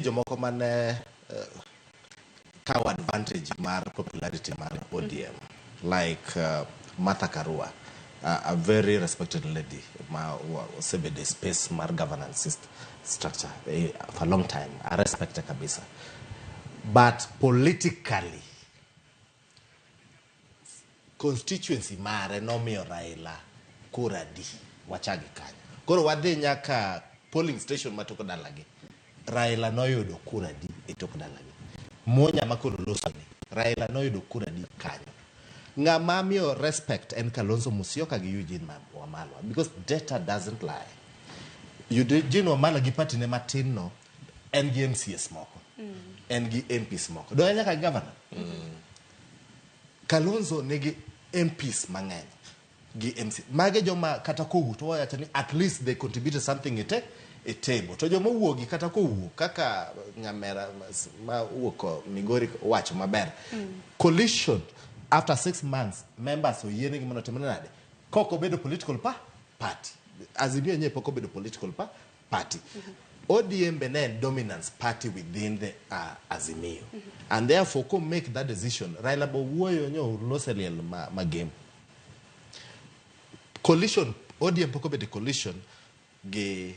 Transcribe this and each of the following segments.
Jomoko mane kawo advantage mar popularity mar ODM, like Martha Karua, a very respected lady ma osebedo e space mar governance structure for a long time. I respect her kabisa, but politically, constituency mare nomiyo Raila kura di wachagi kanyo. Koro wadhi nyaka polling station ma tok dalagi. Raila noyudo kura di e tok dalagi? Munya ma koro losoni, Raila noyudo kura di kanyo? Ng'ama miyo respect en Kalonzo Musyoka gi Eugene Wamalwa, because data doesn't lie. Eugene Wamalwa gi party ne matin no en gi MCAs moko, en gi MPs moko, do en nyaka gi governor. Kalonzo nigi MPs mang'eny gi MC. Mage joma kata kowuok to wawacho ni at least they contributed something e table. To joma owuogi kata kowuok kaka nyamera ma wuok Migori wacho maber. Coalition after 6 months, members oyienegi mondo otimre nade? Kok obedo political party. Azimio yenyewe pok obedo political party. ODM be ne en dominance party within the Azimio. And therefore, ko make that decision, Raila bo wuoyo nyo lose liel ma game. Coalition, ODM pok obedo e coalition gi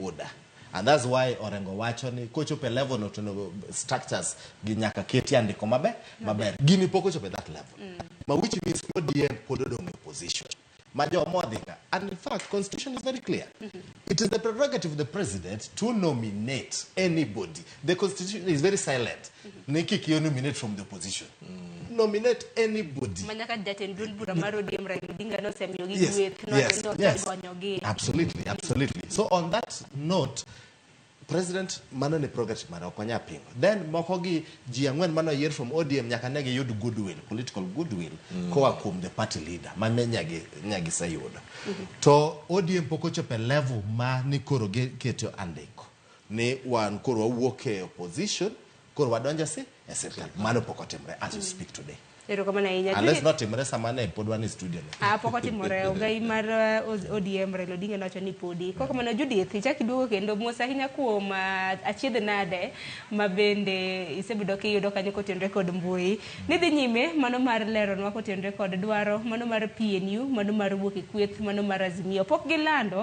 UDA. And that's why Orengo wacho ni kochopo e level no to onego structures gi nyaka keti andiko maber maber. Gini pok ochopo e that level. Ma which means ODM pod odong' e opposition. Ma joma odhi ka. And in fact, constitution is very clear. It is the prerogative of the president to nominate anybody. The constitution is very silent. Ni kik you nominate from the opposition. Nominate anybody. Manyaka jatend duond bura mar ODM Raila Odinga nosemiyogi gweth nokonyogi. Absolutely. So on that note, president mano ne prerogative mare, ok wanyal pingo. Then moko gi ji ang'wen mane oyier from ODM nyaka ne giyud goodwill, political goodwill koa kuom the party leader mane nyagiseyudo. To ODM pok ochopo e level ma ni koro giketo andiko ni wan koro wawuok e opposition, koro wadonjo si e sirkal. Mano pok otimore as we speak today. Erokamano ahinya. Unless notimore sama ne pod wan e studio ni. Ah, pok otimore. Ogai mar ODM Raila Odinga nowacho ni podi. Kok kamano, Judith, ichak iduogo kendo mos ahinya kuom achiedh nade ma bende isebedo kiyudo kanyo kotenore kod mbui. Nidhi nyime mano mar leronwa kotenore kod dwaro mano mar PNU, mano mar wuok e kweth, mano mar Azimio. Pok gilando.